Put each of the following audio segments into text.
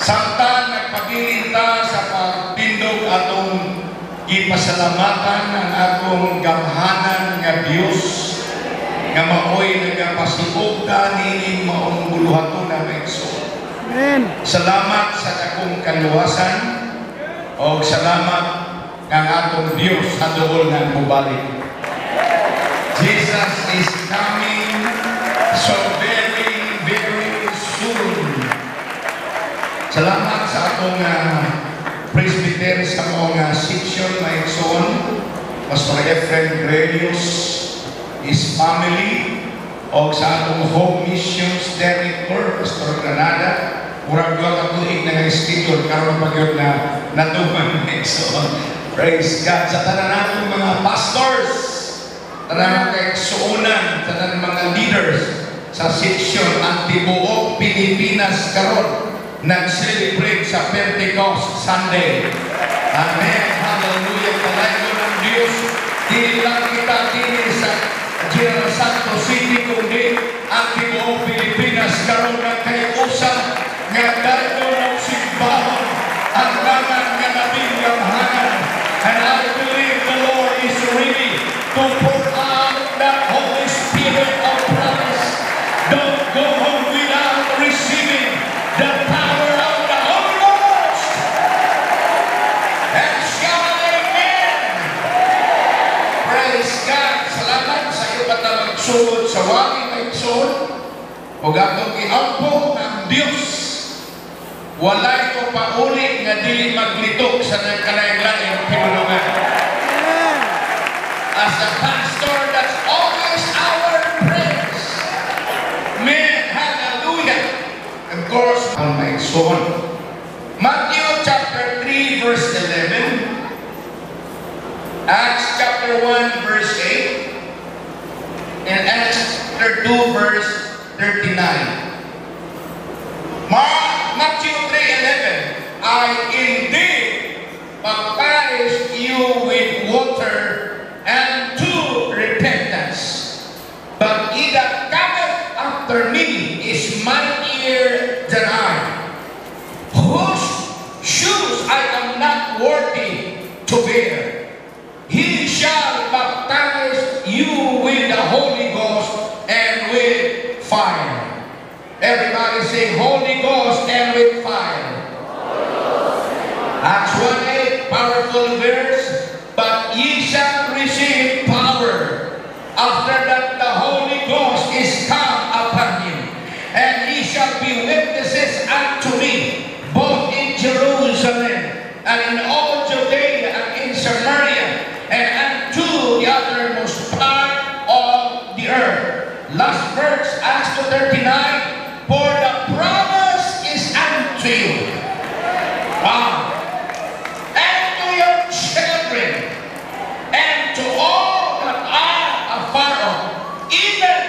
Samtang nagpabilin ta sa pagtindog, atong gipasalamatan ang atong gamhanan nga Dios nga maoy nagapasiog ta niining maong buluhaton na, mga igsoon. Amen. Salamat sa dakong kaluwasan o salamat nga ang atong Dios haduol nga mubalik. Jesus is coming so very, very soon. Salamat sa atong presbyter sa mga section, mga igsoon, Pastor Efrem Grelius, his family, o sa atong home missions director, Pastor Granada. Murag 2 ka tuig na nga schedule, karon pa gyud na natuman, mga igsoon. Praise God. Sa tanan natong mga pastors, tanan mga kaigsuonan, tanan mga leaders sa section, ang tibuok Pilipinas karon nag-celebrate sa Pentecost Sunday. Amen. Hallelujah. Dalaygon ang Diyos. Dili lang kita dini sa General Santos City, kundi ang tibuok Pilipinas karon nagkay-usa nga dayon og simbahon ang ngalan nga Labing Gamhanan. And I believe the Lord is ready to pour out that Holy Spirit of promise. Don't go home without receiving the power of the Holy Ghost. And shout amen. Praise God. Salamat sa iyo pa ta magsugod sa wali, mga igsoon. O atong giampo ng Diyos. Walay ko pauli nga dili maglitok sa nagkalain-laing pinulungan. Amen. As a pastor, that's always our prayers. Man, hallelujah. Of course, ang mga igsoon. Matthew chapter 3 verse 11, Acts chapter 1 verse 8, and Acts chapter 2 verse 39. Mark, Matthew 3:11, "I indeed baptize you with water unto repentance. But he that cometh after me is mightier than I, whose shoes I am not worthy to bear. He shall baptize you with the Holy Ghost and with fire." Everybody say, "Holy Ghost and with fire." Acts 1:8, powerful verse. "But ye shall receive power after that the Holy Ghost is come upon you. And ye shall be witnesses unto me, both in Jerusalem and in all Judea and in Samaria and unto the uttermost part of the earth." Last verse, Acts 2:39, "For the promise is unto you." Wow. "And to your children, and to all that are afar off, even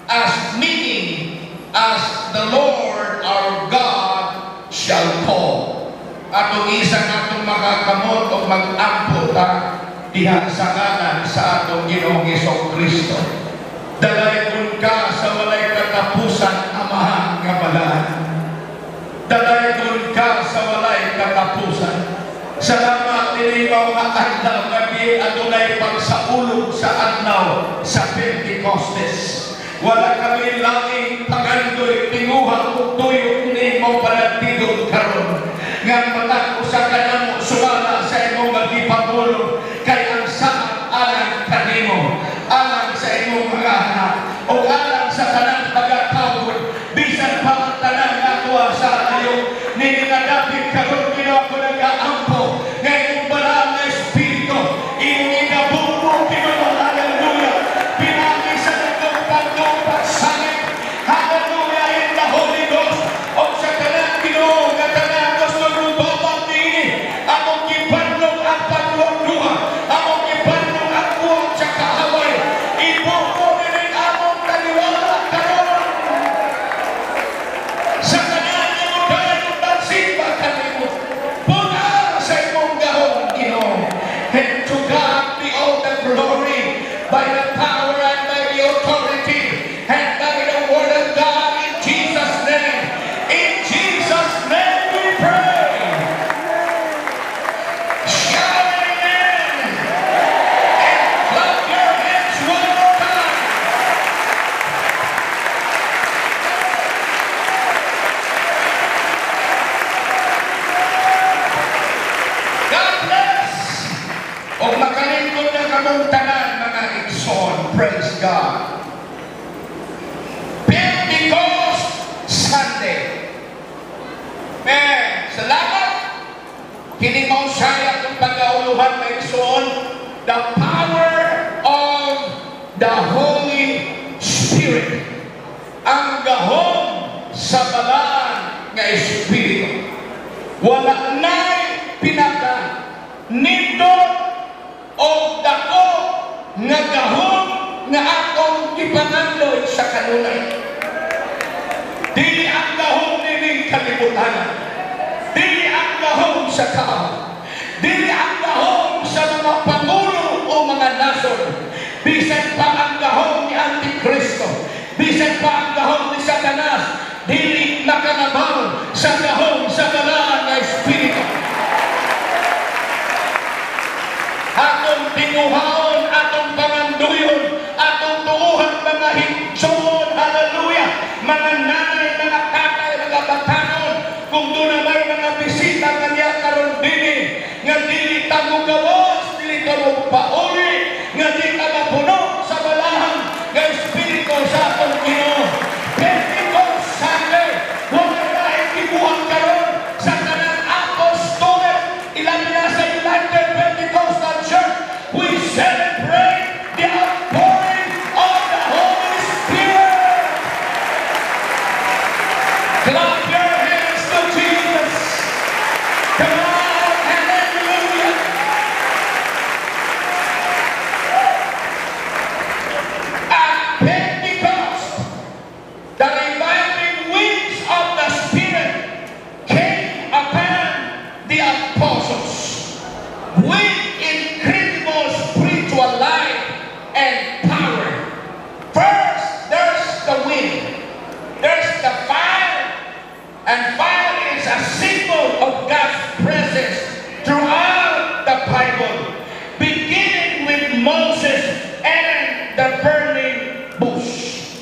as many as the Lord our God shall call." Atong isang atong makakamot o mag-ampo ta diha sa ngalan sa atong Ginoong Hesus Kristo. Dalaygon ka sa walay katapusan, Amahan nga balaan. Dalaygon ka sa walay katapusan. Salamat dinhi mga adlaw nga di adunay pagsaulog sa adlaw sa Pentecostes. Wala kami laing pangandoy, tinguha ug tuyo nimo panagtidon karon. Nga matag usa kanamo sumala sa imong magipangulong kay ang saad alang kanimo, alang sa imong mga anak, o alang sa tanang taga-tawgon, bisan pa ang tanan nga atuwa sa layo. Nini nga dapit karon, Ginoo, ako nag-aampo nga imong banal nga Espiritu imong igabugbo, Ginoo, hallelujah, pinagi sa dakong pagdong pagsanib, hallelujah, in the Holy Ghost. O sa tanan, Ginoo, nga tanan gusto mubabat niini, among gibanlong ang pagduha, among gibanlong ang buhat sa kaaway. Ibuko nining among taliwala karon. Praise God. Pentecost Sunday. Man, salamat. Kini mao siya atong pagkauluhan, mga igsoon, the power of the Holy Spirit. Ang gahom sa balaan nga Espiritu. Wala na'y pinaka nindot o dako nga gahom nga atong gipangandoy sa kanunay. Dili ang gahom nining kalibutan. Dili ang gahom sa tao. Dili ang gahom sa mga pangulo o mga nasod. Bisan pa ang gahom ni Antikristo. Bisan pa ang gahom ni Satanas. Dili makalabaw sa gahom sa balaan nga Espiritu. Atong tinguhaon, atong panganduyon, atong tuuhan, mga higsoon, hallelujah, mga nanay, mga tatay, mga batanon, kung duna may mga bisita nga niya karon dini, nga dili ta mogawas, dili ta mopauli, nga di ta mapuno sa balaan nga Espiritu sa atong Ginoo. Pentecost Sunday, wala laing gibuhat karon sa tanang apostolic, ilabi na sa United Pentecostal Church, we celebrate the outpouring of the Holy Spirit. Clap your hands to Jesus. Come on, hallelujah. At Pentecost, the reviving winds of the Spirit came upon the apostles with incredible spiritual life and power. First, there's the wind. There's the fire. And fire is a symbol of God's presence throughout the Bible, beginning with Moses and the burning bush.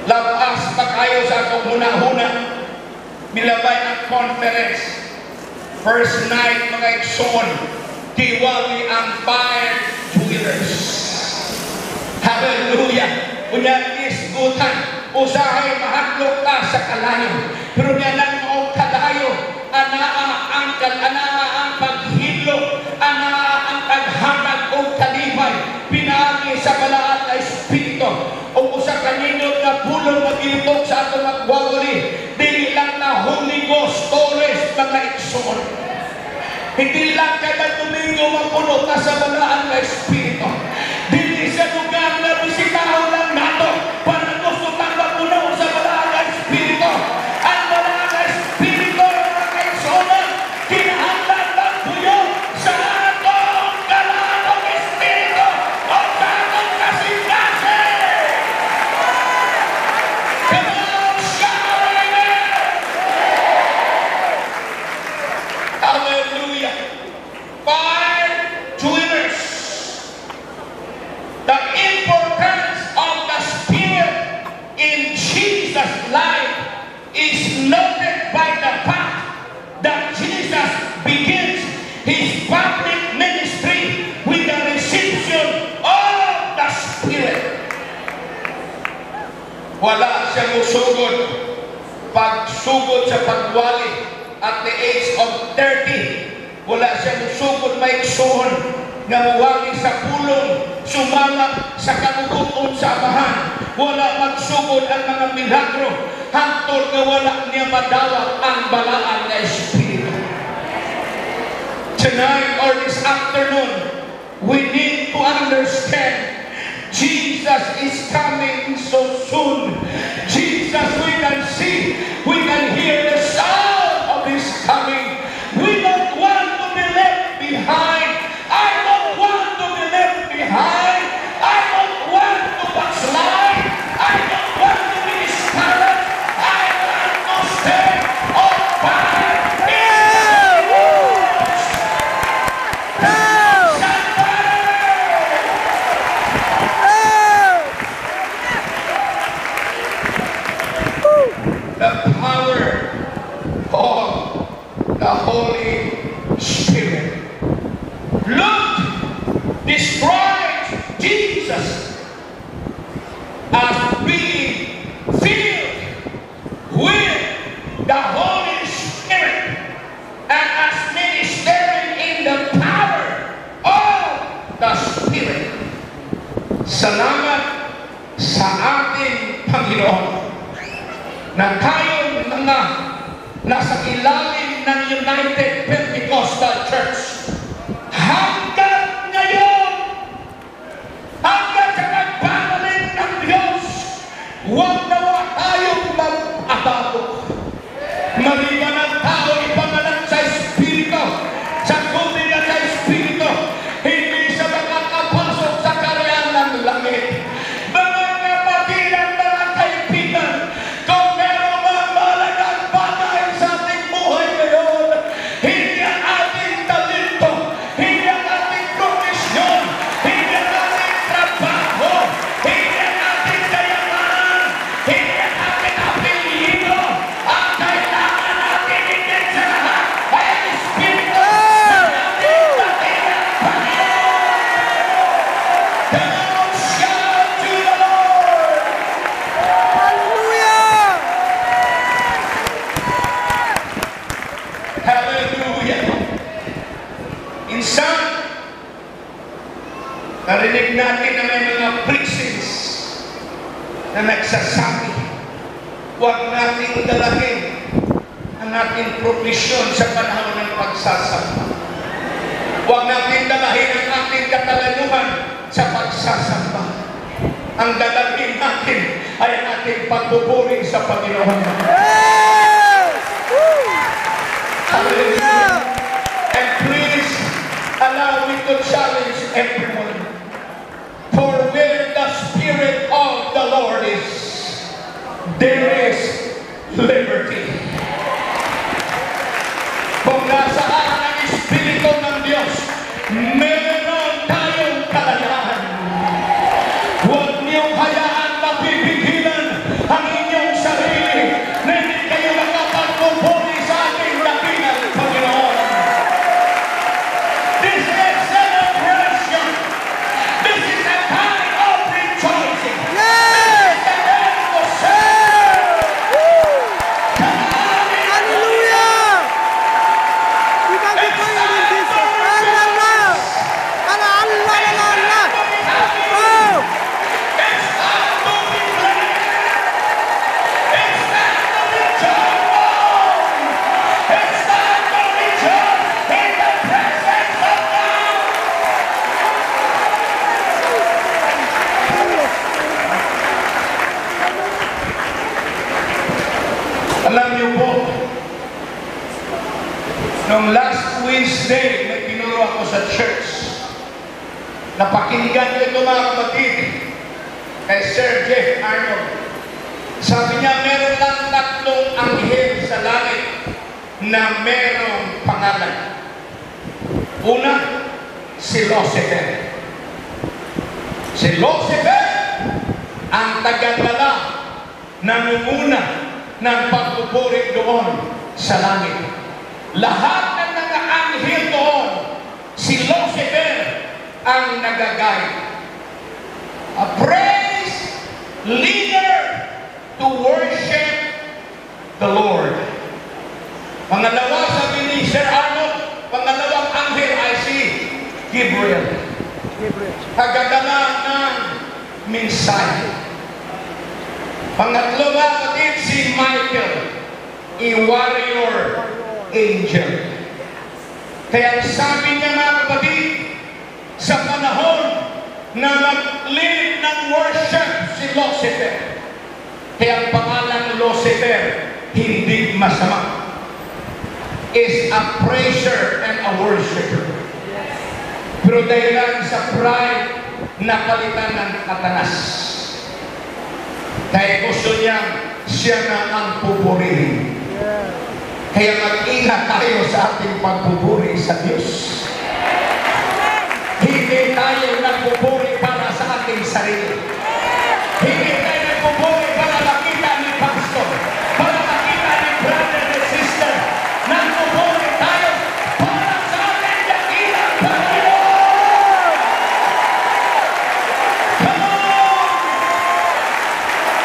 Labas pa kayo sa akong huna-huna. Milabay ang conference. First night, mga igsoon, giwali ang fire dwellers. Hallelujah! Unya isgutan, usahay mahadlok ka sa kalayo. Pero niya lang maong kalayo, anaa ang paghidlo, anaa ang paghatag og kalipay, pinaagi sa balaan nga Espiritu. O usa ka nindot nga pulong nga gilitok sa atong magwawali, dili lang na Holy Ghost stories, mga igsoon. Hindi lang kada Domingo mapuno ka sa balaan nga Espiritu. Dili sa lugar na bisitahon lang nato para gusto tang mapuno sa balaan nga Espiritu. Ang balaan nga Espiritu, mga kaigsuonan, kinahanglan magpuyo sa atong kalaong Espiritu o sa atong kasing-kasing. Come on, shout amen! Hallelujah. Fire dwellers. The importance of the Spirit in Jesus' life is noted by the fact that Jesus begins his public ministry with the reception of the Spirit. Wala siya musugod pagsugod sa pagwali at the age of 30. Wala siya musugod, mga igsoon, nga muwali sa pulong sumala sa kanuguton sa Amahan. Wala magsugod ang mga milagro hangtod nga wala niya madawat ang balaan nga Espiritu. Tonight or this afternoon, we need to understand Jesus is coming so soon. Jesus, we can see, we can hear the sound of His coming. We don't want to be left behind. I don't want to be left behind. I don't want to backslide. I don't want to be discouraged. I want to stay on fire in the Lord. Somebody! The power Salamat sa ating Panginoon na tayong mga nasa ilalim ng United Pentecostal Church hanggang ngayon, hanggang sa pagbabalik ng Diyos, huwag nawa tayong mag-atabok. Maliban ang tao ipanganak sa Espiritu, sa tubig at sa Espiritu, hindi siya makakapasok sa kaharian ng langit. Mga kapatid at mga kaibigan, kung meron mang mahalagang bagay sa ating buhay ngayon, hindi ang ating talento, hindi ang ating profesyon, hindi ang ating trabaho, hindi ang ating kayamanan, hindi ang ating apelyido. Ang kailangan natin higit sa lahat ay ang Espiritu ng ating dakilang Panginoon. Come on, shout to the Lord! Hallelujah! Hallelujah! Insan, narinig natin na may mga preachings na nagsasabi, huwag nating dalahin ang ating profesyon sa panahon ng pagsasamba. Huwag natin dalahin ang ating katalanuhan sa pagsasamba. Ang dadalhin natin ay ang ating pagpupuri sa Panginoon. Yes! Woo! Hallelujah! And please allow me to challenge everyone. For where the Spirit of the Lord is, there is liberty. Kung nasaan ang Espiritu ng Diyos, meron tayong kalayaan. Huwag niyong hayaan mapipigilan ang inyong sarili na hindi kayo makapagpupuri sa ating dakilang Panginoon. This is celebration. This is a time of rejoicing. Yes! The day to celebrate. Woo! Come on. Hallelujah! We magnify you in Jesus. La la! La la la la la! Oh! It's time to be glad. It's time to be joyful. It's time to rejoice in the presence of God. Alam niyo po, nung last Wednesday, may tinuro ako sa church. Napakinggan ko ito, mga kapatid, kay Sir Jeff Arnold. Sabi niya, meron lang tatlong anghel sa langit na merong pangalan. Una, si Lucifer. Si Lucifer, ang tagadala, nangunguna ng pagpupuri doon sa langit. Lahat ng mga anghel doon, si Lucifer ang nagaguide. A praise leader to worship the Lord. Pangalawa, sabi ni Sir Arnold, pangalawang anghel ay si Gabriel. Gabriel. Tagadala ng mensahe. Pangatlo, mga kapatid, si Michael, a warrior angel. Kaya sabi niya, mga kapatid, sa panahon na mag-lead ng worship si Lucifer, kaya ang pangalang Lucifer, hindi masama, is a praiser and a worshiper. Pero dahilan sa pride, napalitan ng Satanas. Kaya gusto niya, siya na ang pupurihin. Kaya mag-ingat tayo sa ating pagpupuri sa Diyos. Hindi tayo nagpupuri para sa ating sarili. Hindi tayo nagpupuri para makita ni pastor, para makita ni brother and sister. Nagpupuri tayo para sa ating dakilang Panginoon. Come on!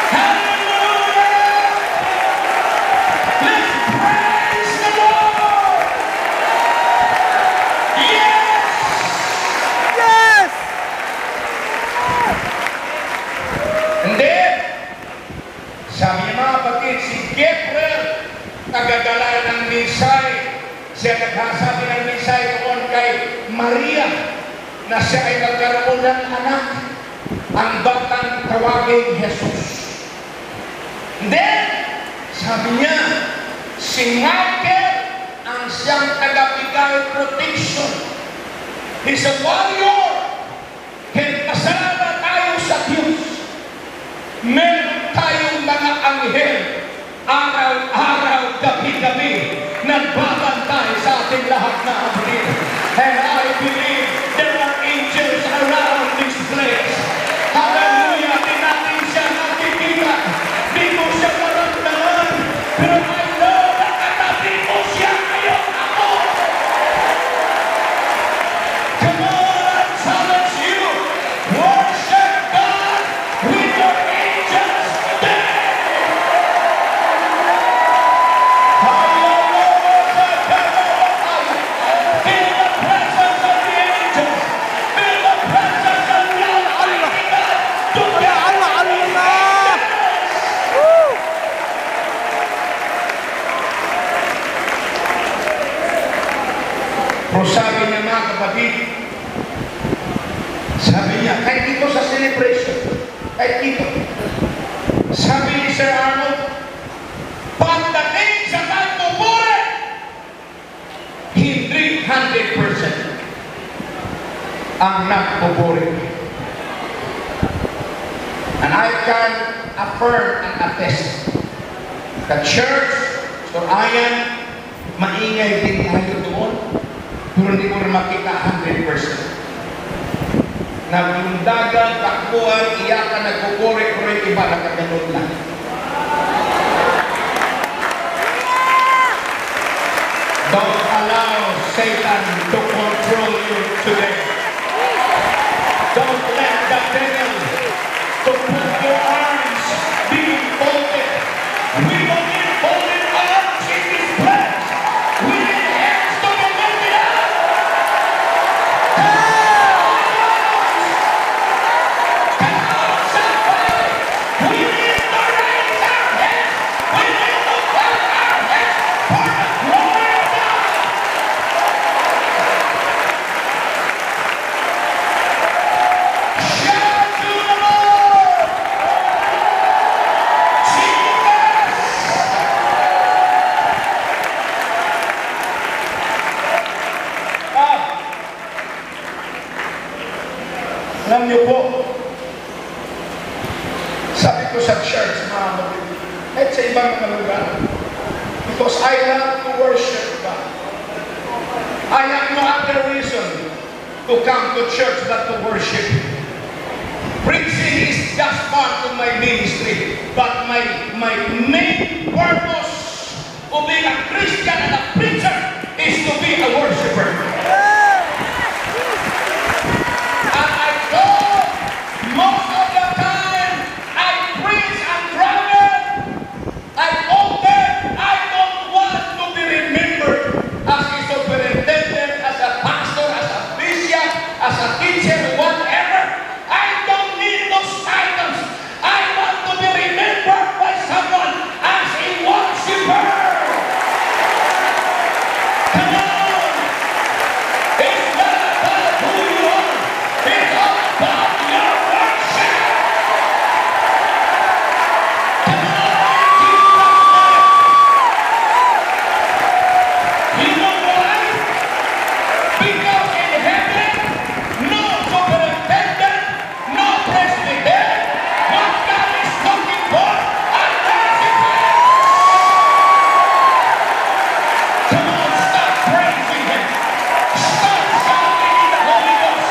Hallelujah! Let's praise the Lord! Yes! Yes! Hindi! Sabi niya, mga kapatid, si Gabriel, tagadala ng mensahe. Siya nagsasabi ng mensahe doon kay Maria na siya ay magkaroon ng anak, ang batang tawagin Jesus. Then, sabi niya, si Michael ang siyang tagabigay protection. He's a warrior. Kaya pasalamat tayo sa Diyos. Meron tayong mga anghel, araw-araw, gabi-gabi, nagbabantay sa ating lahat na kapatid. And I believe there are angels around this place. Hallelujah! Di natin siya nakikita. Di mo siya maramdaman. Pero I know na katabi mo siya ngayon ako. Come on, I challenge you. Worship God with your angels today. Hallelujah. Feel the presence of the angels. Feel the presence of the Almighty God together. Allah Allah! Woo! Pero sabi niya, mga kapatid, sabi niya, kahit dito sa celebration, kahit dito, sabi ni Sir Arnold, pagdating sa pagpupuri, hindi 100% ang nagpupuri. And I can affirm and attest, the church, Sir Ian, maingay din tayo doon, pero hindi ko rin makita 100%. Naglundagan, takbuhan, iyakan, nagpupuri, pero yung iba nakaganon lang. Don't allow Satan to control you today. Don't let the devil to put your arms being folded. We don't need folded arms in this place. We need hands to be lifted up. Come on, somebody. We need to raise our hands. We need to clap our hands for the glory of God. Shout to the Lord. Jesus. Ah. Alam niyo po, sabi ko sa church, mga kapatid, kahit sa ibang mga lugar, because I love to worship God. I have no other reason to come to church but to worship. Preaching is just part of my ministry, but my main purpose of being a Christian and a preacher is to be a worshiper. And I told most of the time I preach and travel. I told them I don't want to be remembered as a superintendent, as a pastor, as a bishop, as a teacher, whatever. I don't need those titles. I want to be remembered by someone as a worshiper. Come on! It's not about who you are. It's all about your worship. Come on, in Jesus' name. You know why? Because in heaven, no superintendent, no president. What God is looking for are worshipers. Come on, stop praising Him. Stop shouting in the Holy Ghost.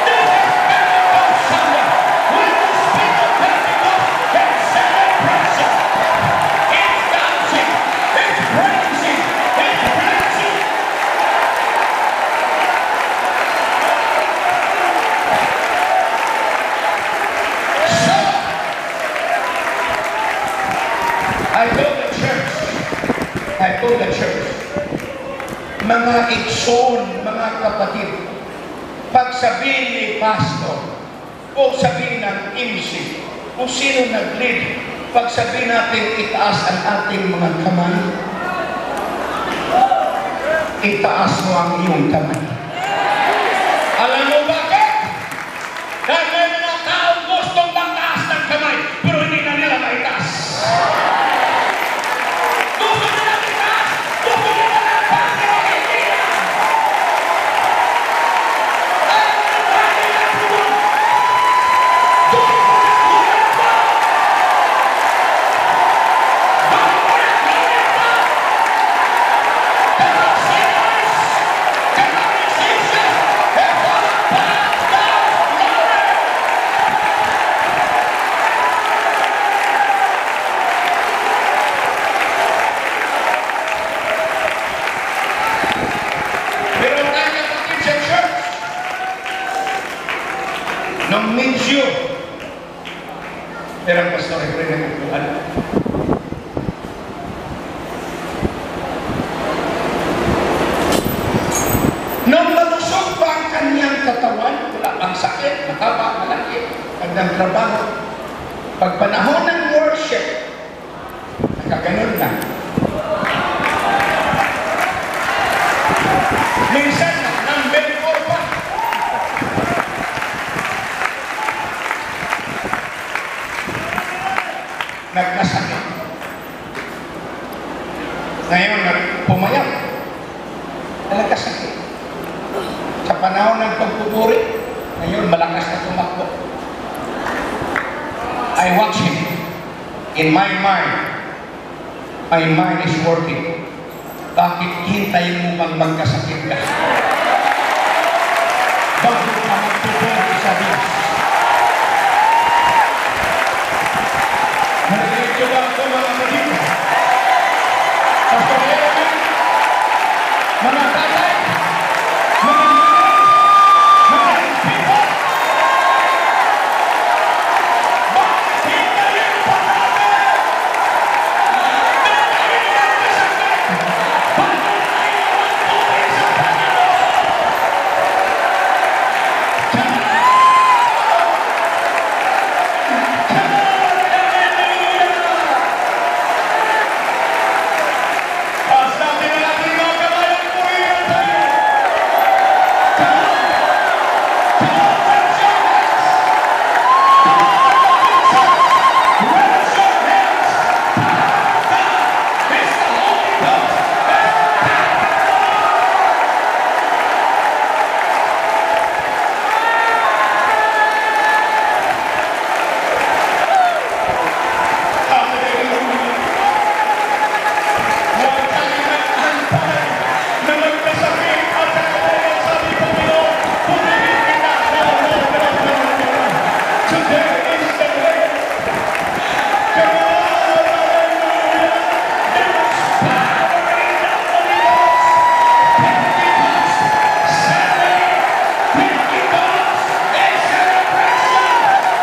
This is Pentecost Sunday. When you speak of Pentecost, it's celebration. It's dancing. It's praising. It's praising. So, I told the church, mga igsoon, mga kapatid, pag sabihin ni pastor, o sabihin ng MC, Kung sino nag-lead, pag sabihin natin itaas ang ating mga kamay, itaas mo ang iyong kamay. Alam mo bakit? Dahil may mga taong gustong magtaas ng kamay, pero hindi na nila maitaas. Gusto nila itaas! Gusto nila itaas, pero hindi na! Ayaw nila nila puno! Don't let go! Don't let go! Come on, singers! Come on, musicians! Come on, Pastor Lawrence! Pero tayo, kapatid, sa church, nung medyo, pero ang pastor ay rin ang. Nung malusog pa ang kanyang katawan, wala pang sakit, mataba, malaki, kanyang trabaho. Pag panahon ng worship, nakaganon lang. Minsan, number 4 pa. Nagkasakit. Ngayon, pumayat. Nagkasakit. Sa panahon ng pagpupuri, ngayon, malakas na tumakbo. I watch him. In my mind is working. Bakit hintayin mo bang magkasakit ka bago ka magpupuri sa Diyos? Narinig niyo ba ako, mga kapatid? Pastor Erwin, mga tatay, mga nanay, mga people, bakit hintayin pa natin na tayo magkasakit bago tayo magpuri sa Panginoon? Come on! Come on! Hallelujah! Taas natin ang ating mga kamay at purihin ang Panginoon. Come on! Come on, raise your hands! Come on, raise your hands! God is the Holy Ghost. Is powerful. Hallelujah! Huwag tayong nag-antay na magkasakit at kailangan sabi, "Panginoon, purihin kita." No, no, no, no, no. Today is the day. Come on, hallelujah. There is power in the Holy Ghost. Pentecost Sunday. Pentecost is celebration.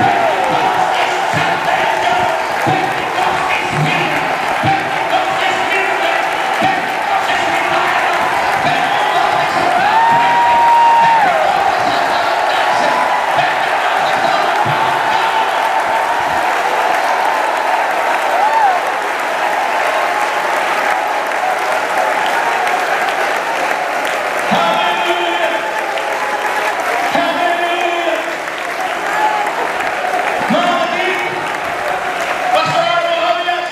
Pentecost is salvation. Pentecost is healing. Pentecost is miracle. Pentecost is revival. Pentecost is about praising. Pentecost is about dancing. Pentecost is all about God. Hallelujah! Hallelujah! Mga kapatid, Pastor Arno Arias,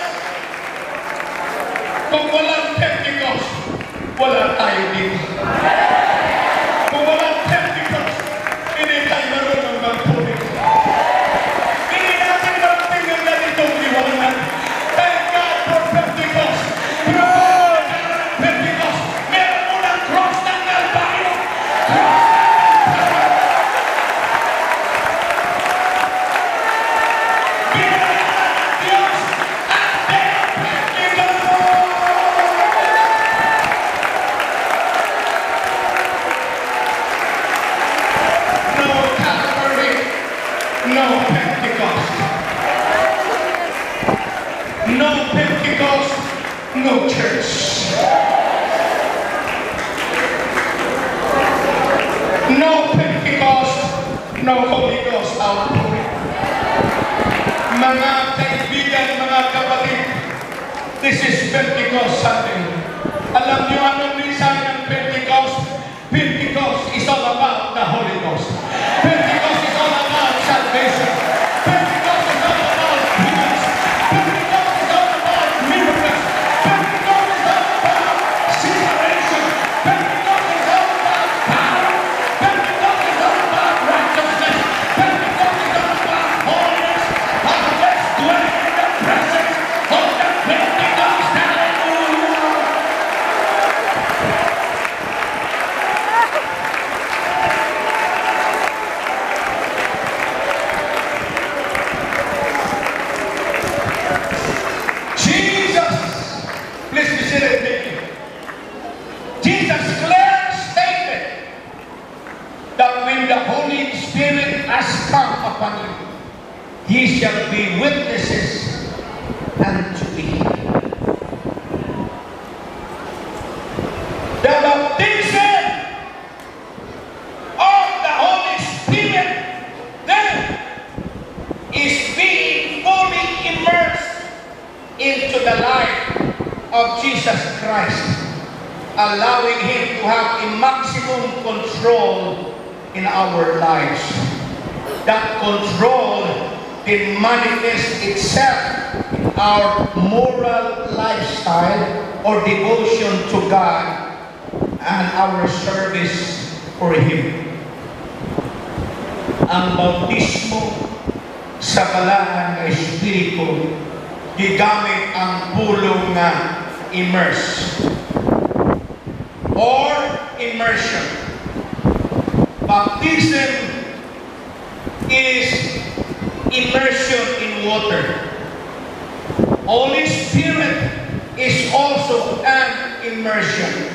kung walang Pentecost, wala tayo dito. Kung walang Pentecost, hindi tayo marunong magpuri. Hindi natin marating ang ganitong liwanag. Thank God for Pentecost. Pero bago nagkaroon ng Pentecost, meron munang cross ng Calvario. Cross ng Calvario. Binayaran ng Diyos ang day of Pentecost. No Calvary, no Pentecost. No Pentecost, no church. No Pentecost, no Holy Ghost outpouring. Mga kaibigan, mga kapatid, this is Pentecost Sunday. Alam niyo anong mensahe ng Pentecost? Pentecost is all about the Holy Ghost. Pentecost is all about salvation. Pentecost is all about peace. Pentecost is all about miracles. Pentecost is all about separation. Pentecost is all about power. Pentecost is all about righteousness. Pentecost is all about holiness. And let's dwell in the presence of the Pentecost. Hallelujah. Jesus, please be seated, thank you. Jesus clear stated that when the Holy Spirit has come upon you, ye shall be witnesses unto me. The baptism of the Holy Spirit then is being fully immersed into the life of Jesus Christ, allowing Him to have a maximum control in our lives. That control then manifests itself in our moral lifestyle or devotion to God and our service for Him. Ang bautismo sa balaan nga Espiritu, gigamit ang pulong nga immerse or immersion. Baptism is immersion in water. Holy Spirit is also an immersion.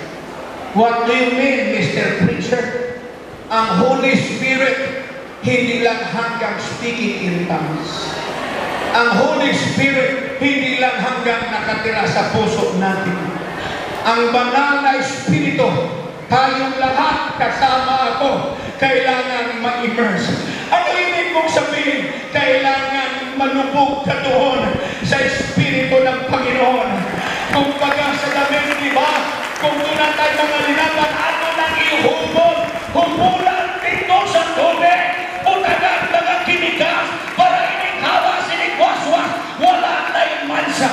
What do you mean, Mr. Preacher? Ang Holy Spirit, hindi lang hanggang speaking in tongues. Ang Holy Spirit, hindi lang hanggang nakatira sa puso natin. Ang banal na Espiritu, tayong lahat, kasama ako, kailangan ma-immerse. Ano ibig mong sabihin? Kailangan malubog ka doon sa Espiritu ng Panginoon. Kumbaga sa damit, di ba? Kung doon na tayo mga linaban, ato nang ihubog. Hubulan dito sa tubig. Butagan mga kimikas para ining hawa, sining waswas, wala na'y mansa.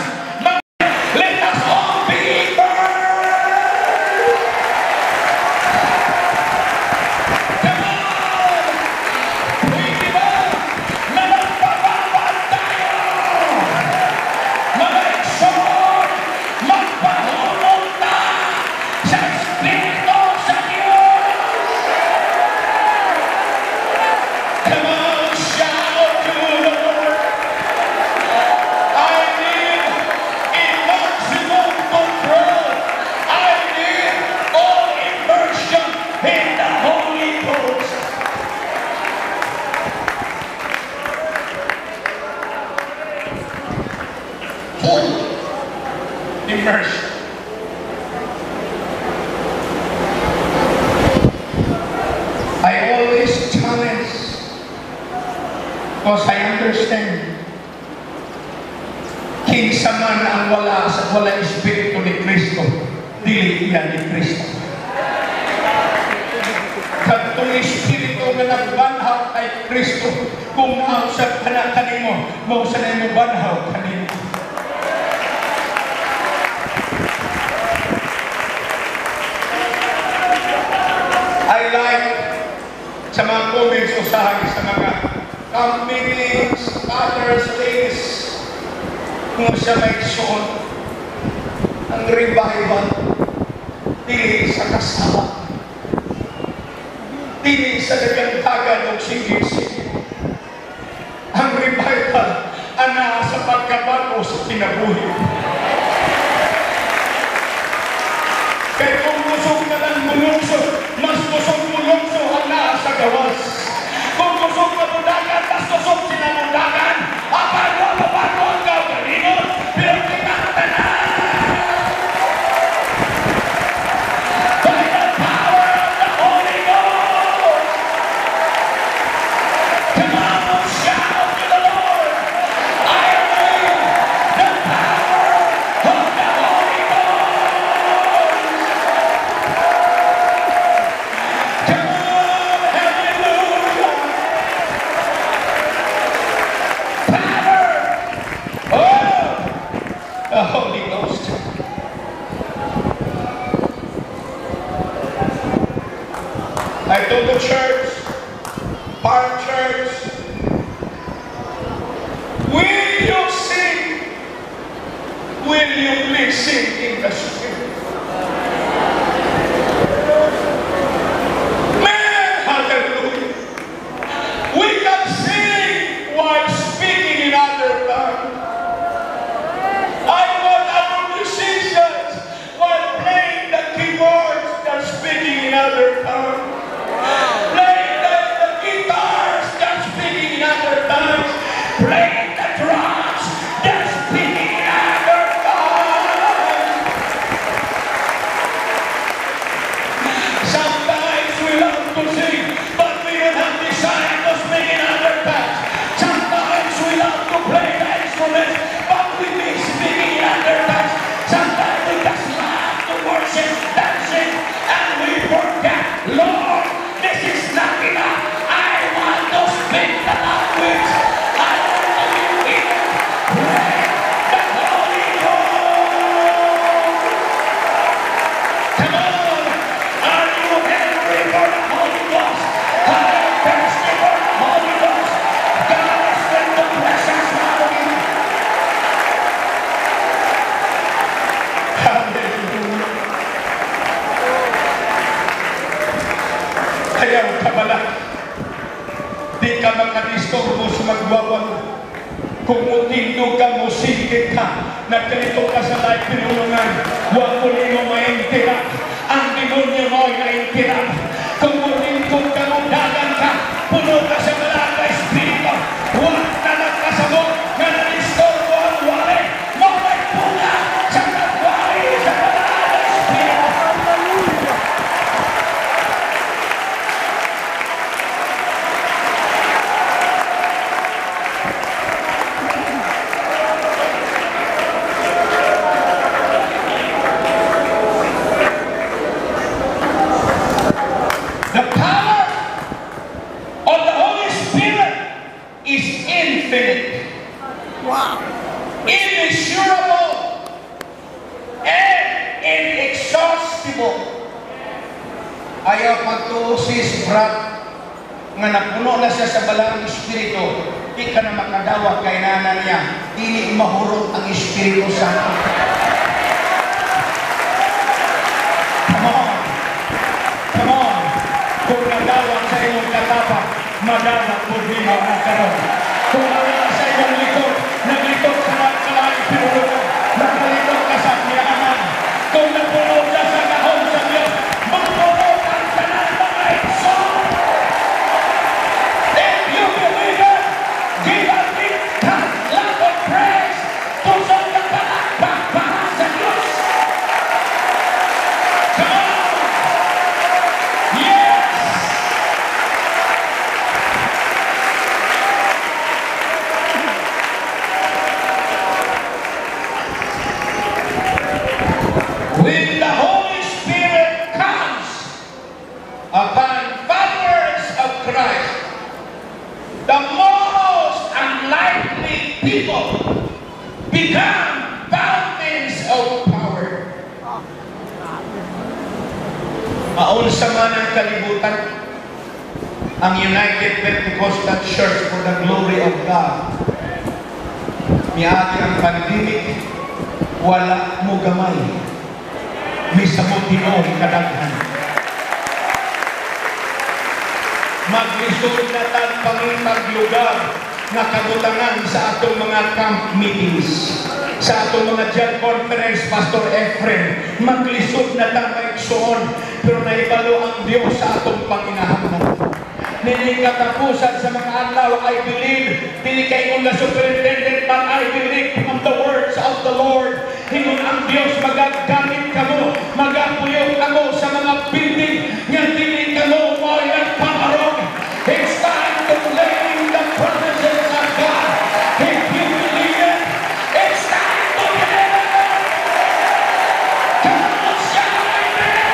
Let us all be immersed! Come on! Pwede ba na magpababad tayo? Mga igsoon, magpahulog na sa Espiritu sa Diyos! Come on, shout to the Lord! I need a maximum control. I need all immersion in the Holy Ghost. Full immersion. I always challenge because I understand kinsa man ang wala sa wala espiritu ni Kristo, dili iya ni Kristo. Kadtong espiritu nga nagbanhaw kay Kristo, kung naa sa kana kanimo, mao sa nimo banhaw kanimo. I like sa mga comments usahay sa mga camp meetings, others, ladies, kung siya may suot, ang revival, dili sa kasama, dili sa dagandagan o sige-sige. Ang revival, ana sa pagkabago sa kinabuhi. Kaya kung busog na lang mulungso, mas busog mulungso ang naa sa gawas. Kung busog na budagan, mas busog sila budagan. Apan, wapabago ang kaugalingon, pero kita tanan! By the power of the Holy Ghost! Come on, shout to the Lord! I The Holy Ghost. I told the church, Park Church, will you sing? Will you please sing in the Spirit? Man, hallelujah. We can sing while speaking in other tongues. I want our musicians while playing the keyboards, they're speaking in other tongues. Playing the guitars, they're speaking in other tongues. Playing the drums, they're speaking in other tongues. Sometimes we love to sing, but we don't have desire to speak in other tongues. Sometimes we love to play the instruments, but we miss speaking in other tongues. Sometimes we just love to worship, dancing, and we forget, "Lord, this is not enough. I want to speak the language. I want to be filled with the Holy Ghost." Come on! Are you hungry for the Holy Ghost? Are you thirsty for the Holy Ghost? God is going to bless us now. Hallelujah. Ayaw ka bala. Di ka makadisturbo sa magwawal. Kung mutindog ka, musikit ka, nagkalito ka sa laing pinulungan, wa ko nimo maintira. Ang demonyo mo ay naintira. Kung mutindog ka, mudagan ka, puno ka sa balaan nga Espiritu, wa na nagkasabot nga nadisturbo ang wali, mo may bunga sa nagwali sa balaan nga Espiritu. Hallelujah. The power of the Holy Spirit is infinite, immeasurable, and inexhaustible. Ayaw pagtuo, sis, brat, nga napuno na siya sa balaang Espiritu, di ka na makadawat kay nana niya, dili mahurot ang Espiritu Santo. Come on! Come on! Kung nadawat sa imong katapang, madawat po nimo na karon. Kung nawala sa imong likod, naglitok sa nagkalaing pinulungan, nakalitok ka sa kiyaman. Kung napuno ka sa gahom sa Diyos, mapuno ang tanan mga igsoon. If you believe it, give a big clap of praise to sa palakpak para sa Diyos. Come on! Yes! When the Holy Spirit comes upon followers of Christ, the most unlikely people become fountains of power. Maunsa man ang kalibutan, ang United Pentecostal Church for the glory of God. Miagi ang pandemic, wala mo gamay. Misabot tinuod kadaghan. Maglisod na tag pangitag lugar nga kabutangan sa atong mga camp meetings, sa atong mga general conference, Pastor Efrem, maglisod na ta maigsoon, pero naibalo ang Dios sa atong panginahanglan. Nining katapusan sa mga adlaw, I believe, dili kay ingon nga superintendent, but I believe from the words of the Lord. Ingon ang Dios, magagamit kamo, magapuyo kamo sa mga building nga dili kamo mo'y nagpamarog. It's time to claim the promises of God. If you believe it, it's time to believe it. Come on, shout amen!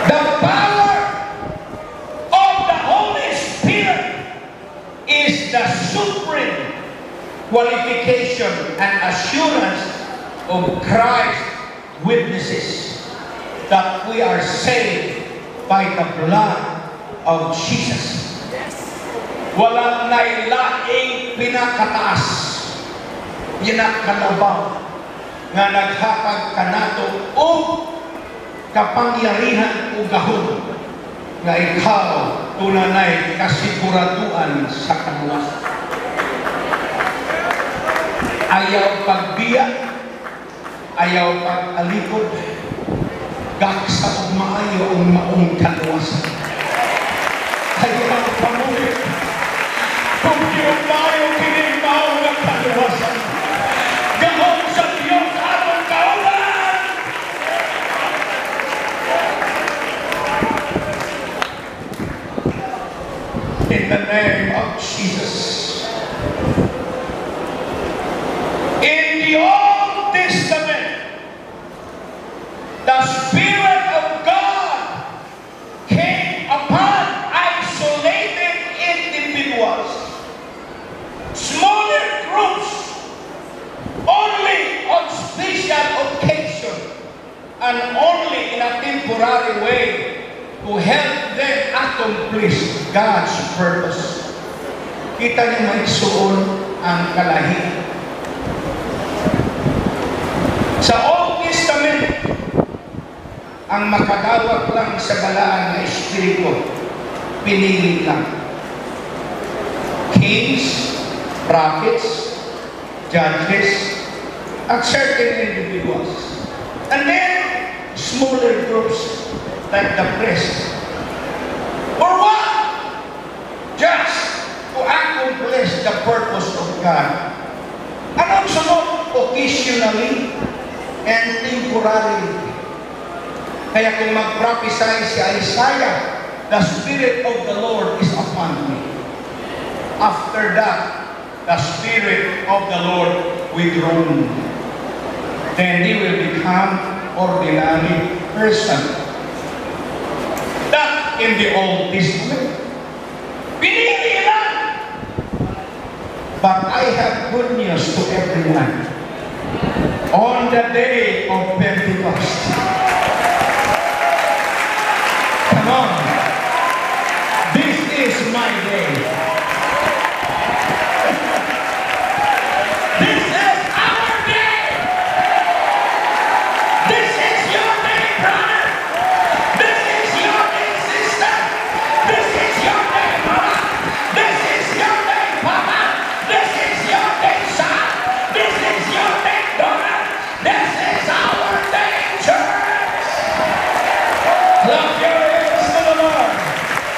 The power qualification and assurance of Christ's witnesses that we are saved by the blood of Jesus. Wala na'y laing pinakataas, pinakalabaw nga naghatag kanato og kapangyarihan o gahom nga ikaw tunanay kasiguraduan sa kaluwasan. Ayaw pagbiya, ayaw pag-alikod, gaksa og maayo ang maong kaluwasan. Ayaw pamuhit, kung di maayo kini mao nga kaluwasan. Gahom sa Diyos atong kauban! In the name of Jesus. In the Old Testament, the Spirit of God came upon isolated individuals, smaller groups, only on special occasion and only in a temporary way to help them accomplish God's purpose. Kita niyo, maigsuon, ang kalahi. Sa Old Testament, ang makadawat lang sa balaan na Espiritu, pinili lang. Kings, prophets, judges, at certain individuals. And then, smaller groups like the priest. For what? Just to accomplish the purpose of God. Anong sunod? Occasionally and temporarily. Kaya kung mag-prophesy si Isaiah, "The Spirit of the Lord is upon me." After that, the Spirit of the Lord withdrawn. Then he will become ordinary person. That in the Old Testament. Pinili lang. But I have good news to everyone. On the day of Pentecost. Come on. This is my day. This is our day. This is your day, brother. This is your day, sister. This is your day, mama. This is your day, papa. This is your day, son. This is your day, daughter. This is our day, church. Clap your hands to the Lord.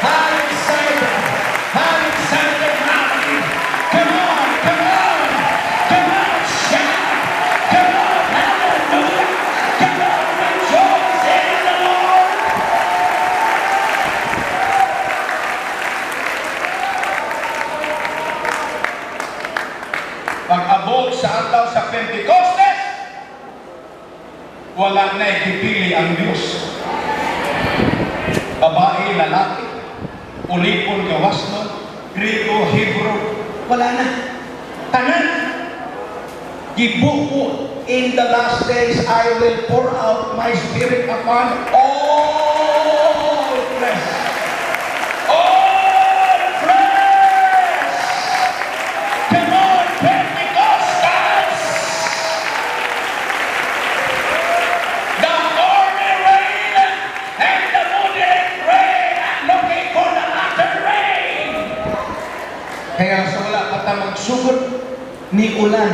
I'm excited. I'm excited, mommy. Come on, come on. Come on, shout. Come on, hallelujah. Come on, rejoice in the Lord. Pag-abot sa adlaw sa Pentecostes, wala na ikipili ang Diyos. Babae, lalaki, ulipon, gawasnon, Griego, Hebrew, wala na. Tanan. Gibuo, "In the last days I will pour out my Spirit upon all flesh." All flesh! Come on, Pentecostals! The early rain and the moderate rain and looking for the latter rain. Kaya sa wala pa ta magsugod ni ulan,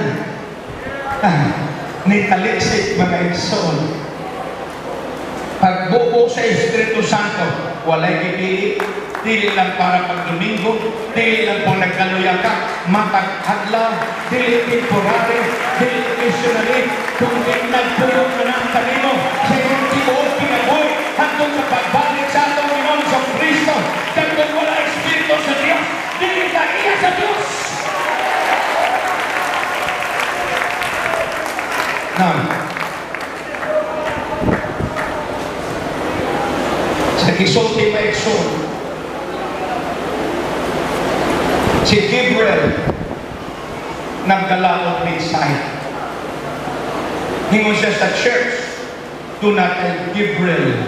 ni taliksik, mga igsoon. Pagbubo sa Espiritu Santo, walay gipili, dili lang para pag Domingo, dili lang kung nagkaluya ka, matag adlaw, dili temporary, dili occasionally, kundi nagpulong na ng kanino sa iyong tibuok kinabuhi hangtod sa pagbalik sa atong Ginoong sa Kristo. Kag kung wala Espiritu sa Diyos, dili ka iya sa Diyos. Now, sa gisulti, mga igsoon, si Gabriel Nagdala og mensahe. Hingon siya sa church, do not tell Gabriel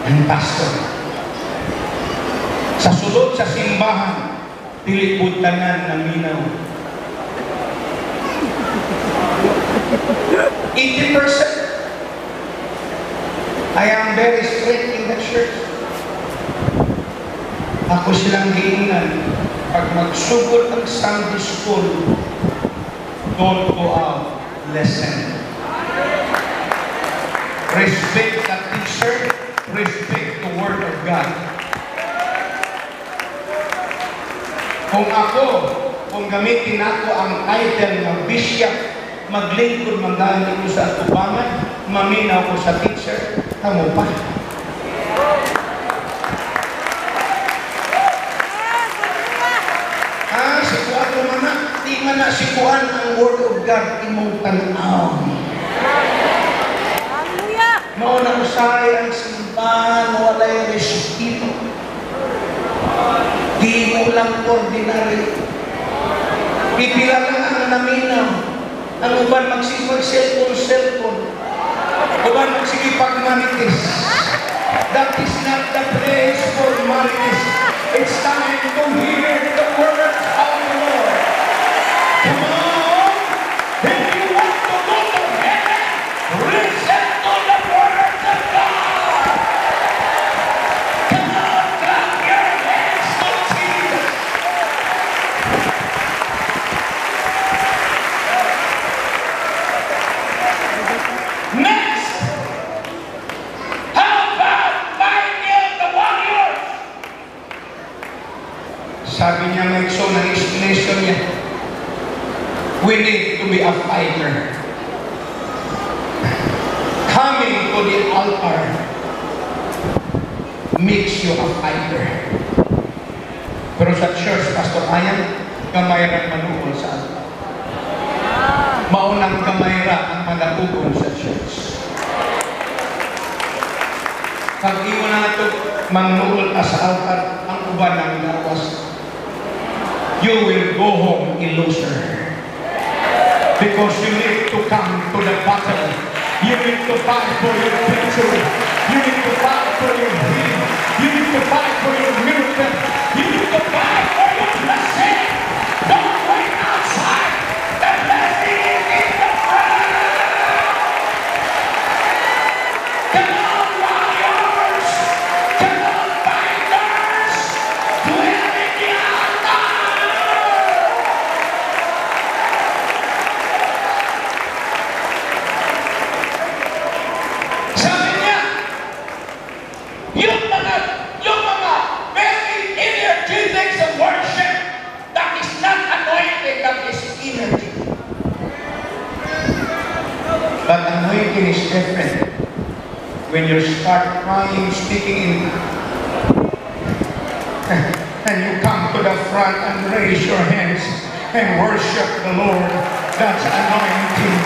and pastor. Sa sulod sa simbahan, dili pud tanan naminaw. 80%. I am very strict in the church. Ako silang giingnan, pag magsugod ang Sunday school, don't go out, listen. Respect the teacher, respect the Word of God. Kung ako, kung gamitin ako ang title ng bishop, maglingkod man gani ko sa atubangan, maminaw ko sa teacher, kamo pa. Ah, si Kuan man na, di man na si Kuan ang Word of God imong tan-aw. Hallelujah! Mao na usahay ang simbahan, walay respeto. Di mo lang ordinary. Pipila lang ang naminaw. Ang uban magsigpag cellphone, cellphone. Uban magsigipag marites. That is not the place for marites. It's time to hear the word of the Lord. Come on! If you want to go to heaven, listen to the word of God. Come on, clap your hands to Jesus. Next, how about Michael the warrior? Sabi niya may so ng explanation niya, we need to be a fighter. Coming to the altar makes you a fighter. Pero sa church, Pastor Ayan, gamay ra manuol sa altar. Maunang gamay ra ang managugon sa church. Pag ingon na ito, mangnuol ka sa altar, ang uban ng lawas, you will go home a loser. Because you need to come to the battle. You need to fight for your victory. You need to fight for your healing. You need to fight for your miracle. You need to fight for your blessing. Don't wait outside. The blessing is in the front. Come on, warriors. Come on, fighters. Dwell in the altar. Sabi niya, yung mga very energetic sa worship, that is not anointing, that is energy. But anointing is different. When you start crying, speaking in and you come to the front and raise your hands and worship the Lord, that's anointing.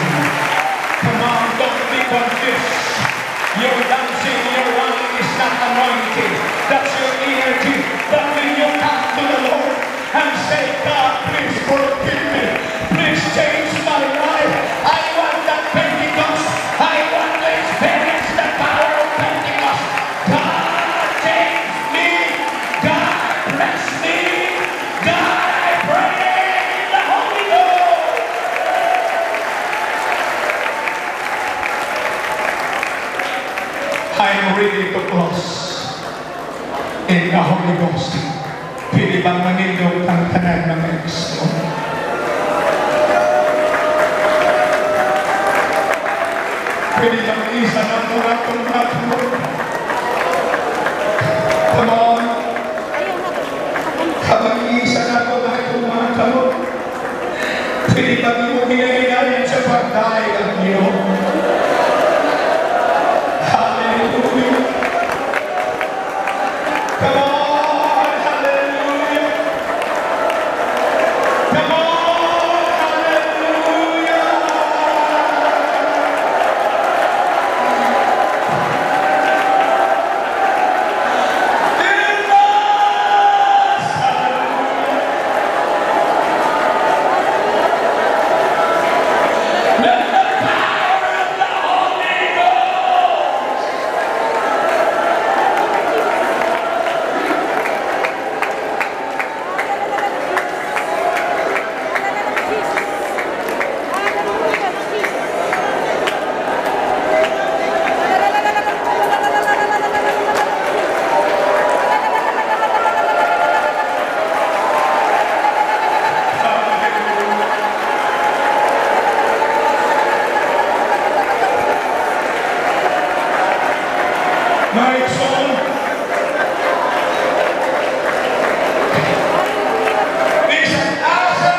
Come on, don't be confused. Your dancing, your running is not anointing. That's your energy. But when you come to the Lord and say, God, please forgive me. Please change my life. I want that Pentecost. I want to experience the power of Pentecost. God, change me. God, bless me. God, I pray in the Holy Ghost. I'm ready to close in the Holy Ghost. Pwede bang manindog ang tanan mga igsoon? Pwede bang isa na po atong matulog? Come on. Habang isa na po atong mga kamot, pwede bang imong hinahinayan sa pagdaig ang Ginoo? Hallelujah. Come on, hallelujah. Come on, hallelujah. Jesus! Hallelujah. Mga igsoon, bisan asa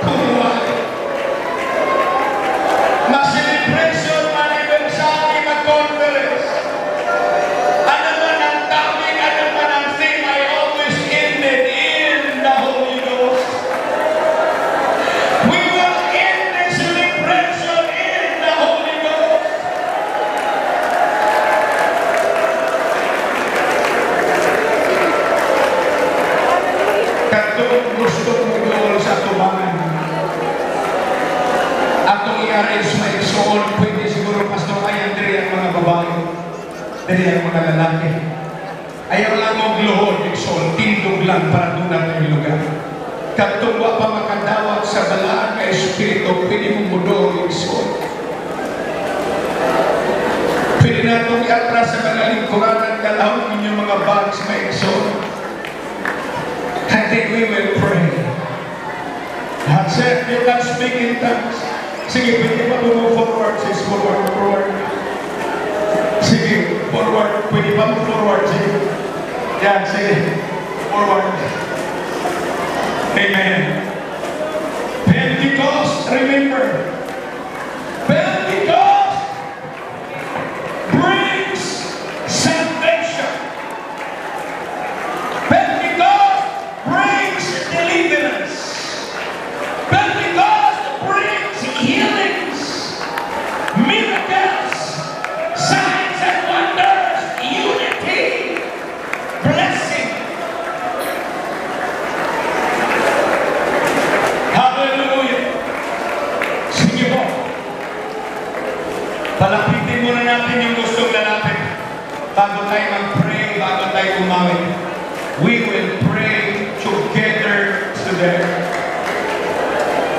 kung wala. Ma-celebration, anniversary, ma-conference. Ano man ang topic, ano man ang theme, I always ended in the Holy Ghost. We will end the celebration in the Holy Ghost. Katong gusto mo doon sa tubangan. Atong i-arrange, mga igsoon, pwede siguro, Pastor, ay diri ang mga babae, diri ang mga lalaki. Ayaw lang mo gluhod, igsoon, tindog lang para doon na yung lugar. Katong wa pa makadawat sa balaan nga Espiritu, pwede mong mudool, igsoon. Pwede na itong iatras sa mga lingkuranan, kalahon ninyong mga bags, mga igsoon. I think we will pray. That's it. You can speak in tongues. Sige, pwede pa mo forward, sis. Forward, forward. Sige, forward. Pwede pa mo forward. Sige. Yan, sige. Forward. Amen. Pentecost, remember. Pentecost brings salvation. Pentecost brings deliverance. Pentecost brings healings, miracles, signs and wonders, unity, blessing. Hallelujah. Sige po. Palapitin muna natin yung gustong lalapit. Bago tayo mag-pray, bago tayo umawit. We will pray together today.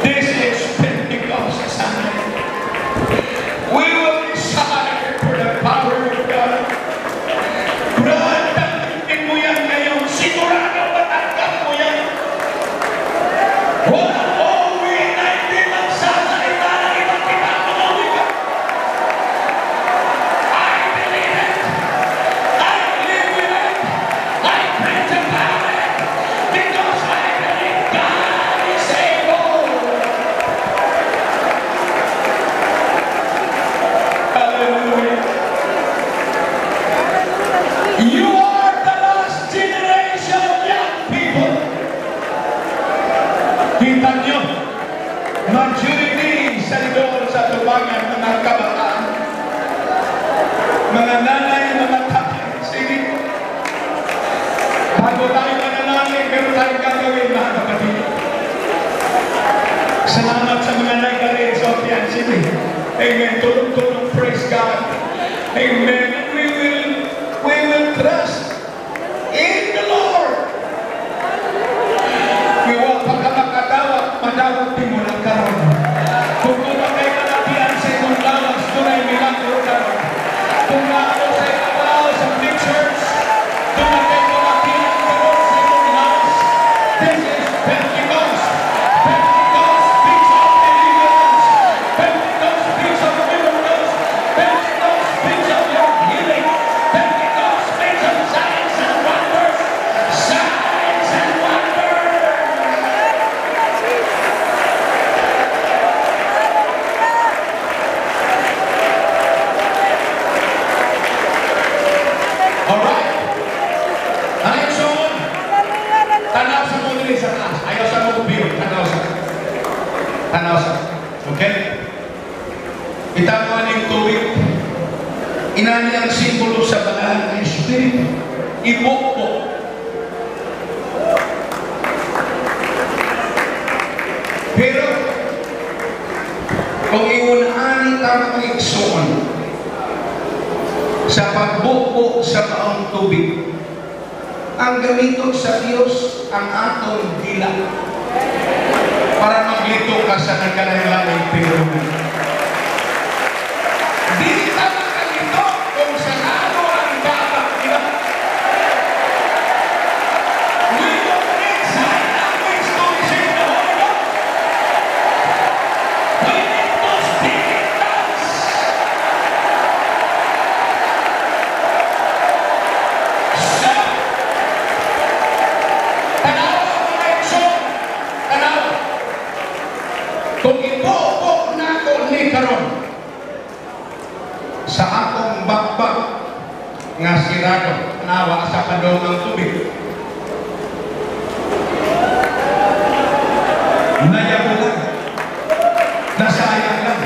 This is Pentecost Sunday. We will desire for the power of God. Brad, tanggapin mo yan ngayon. Sigurado matanggap mo yan. Walang uuwi na hindi magsasalita ng iba't ibang mga wika. I believe it. I live with it. I preach about it. Because I believe God is able. Hallelujah. You are the last generation of young people. Kita nyo, majority sa doon sa tubangan, mga kabataan, mga nanay, mga tatay. Sige. Bago tayo manalangin, meron tayong gagawin, mga kapatid. Salamat sa mga nag-arrange of yan. Sige. Amen. Tulong-tulong. Praise God. Amen. And we will trust in the Lord. Kaya pagka makadawat, madawat din mo lang karon. Kung doon kay kalabian sa imong lawas, doon ay milagro karon. Kung naano sa imong tao sa big church, doon kay kalabian karon sa imong lawas. This is Pentecost. Pentecost speaks of deliverance. Pentecost speaks of miracles. Pentecost speaks of your healing. Pentecost speaks of signs and wonders. Signs and wonders. Alright. Ay, so, tanaw sa mo dili sa taas. Ayaw sa mo view. Tanaw sa. Tanaw sa. Okay? Itakuan yung tubig. Inani ang simbolo sa banal ng Espiritu. Ibukbo. Pero, kung iunaan ta, mga igsoon, sa pagbukbo sa maong tubig, ang gamiton sa Dios ang atong dila para maglito ka sa nagkalain-laing pero di ta makalito kung sarado ang baba, di ba? We don't need sign language to receive the Holy Ghost. We need to speak in tongues. akong bakbak nga sirado, nawa sa padong ang tubig. Nayabo lang. Nasayang lang.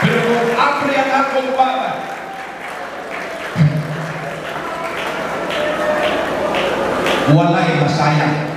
Pero kung apri ang akong baba, walay masayang.